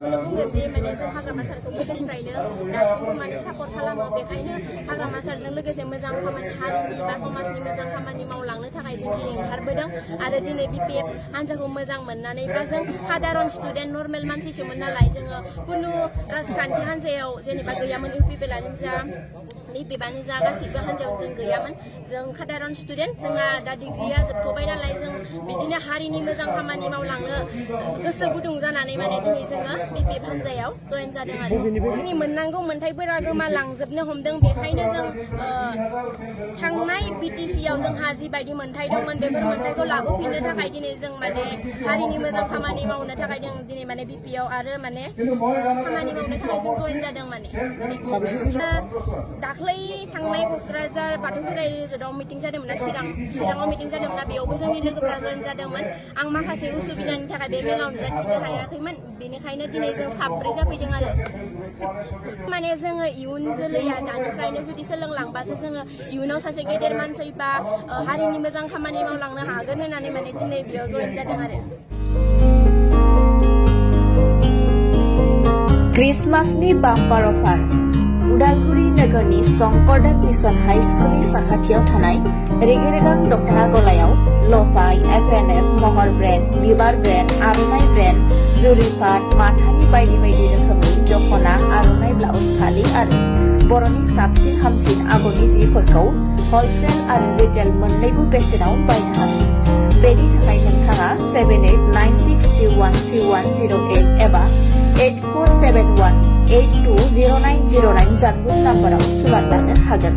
बुंगोन दि माने जों हाग्रामा सारखौ गोदोनिफ्रायनो दासिमबो माने सापर्ट खालामो बेखायनो हाग्रामा सारजों लोगोसे मोजां खामानि हारिनि बा समाजनि मोजां खामानि मावलांनो थाखाय जों दिनै ओंखारबोदों आरो दिनै BPF हान्जाखौ मोजां मोननानै बा जों साधारन स्टुडेन्ट नर्मेल मानसिसोमोन नालाय जोङो कुनु राजखान्थि हान्जायाव जेनेबा गैयामोन UPPLआनो जा BPFआनो जा गासैबो हान्जायाव जों गैयामोन जों साधारन स्टुडेन्ट जोंहा दा डिग्रिया जोबथ'बाय नालाय जों बिदिनो हारिनि मोजां खामानि मावलांनो गोसो गुदुं जानानै माने दिनै जोङो BPF हान्जायाव जयेन जादों आरो जोंनि मोननांगौ मोनथायफोरा गोमालांजोबनो हमदों बेखायनो जों थांनाय BTCआव जोंहा जिबायदि मोनथाय दंमोन बेफोर मोनथायखौ लाबोफिननो थाखाय दिनै जों माने हारिनि मोजां खामानि मावनो थाखाय जों दिनै माने BPआव आरो माने खामानि मावनो थाखाय जों जयेन जादों माने दाख्लै थांनाय क'क्राझार बाथौ खेराइ रिजर्टआव मिटिं जादोंमोन ना चिराङाव मिटिं जादोंमोन ना बेयावबो जोंनि लोगोफोरा जयेन जादोंमोन आं माखासे उसुबिदानि थाखाय बे मेलाव नुजाथिनो हायाखैमोन बेनिखायनो दिनै जों साब्रै जाफैदों आरो माने जोङो इयुन जोलैया दानिफ्रायनो जुदि सोलोंलांबासो जोङो इयुनाव सासे गेदेर मानसि बा हारिनि मोजां खामानि मावलांनो हागोन होननानै माने दिनै बेयाव जयेन जादों आरो क्रिसमासनि बाम्पार अफार उदालगुरि नोगोरनि शंकरदेव मिशन हाई स्कुलनि साखाथियाव थानाय रेगे-रेगां दख'ना गलायाव लफाय FNF महर ब्रेन्ड बिबार ब्रेन्ड आर'नाइ ब्रेन्ड जुरिपाट माथानि बायदि बायदि रोखोमनि दख'ना आर'नाइ ब्लाउस फालि आरो बर'नि साबसिन हामसिन आगरनि जिफोरखौ हलसेल आरो रिटेल मोन्नैबो बेसेनाव बायनो हागोन बेनि थाखाय नोंथाङा 7896313108 एबा 8471820909 जानबुं नाम्बाराव सुलाद लानो हागोन।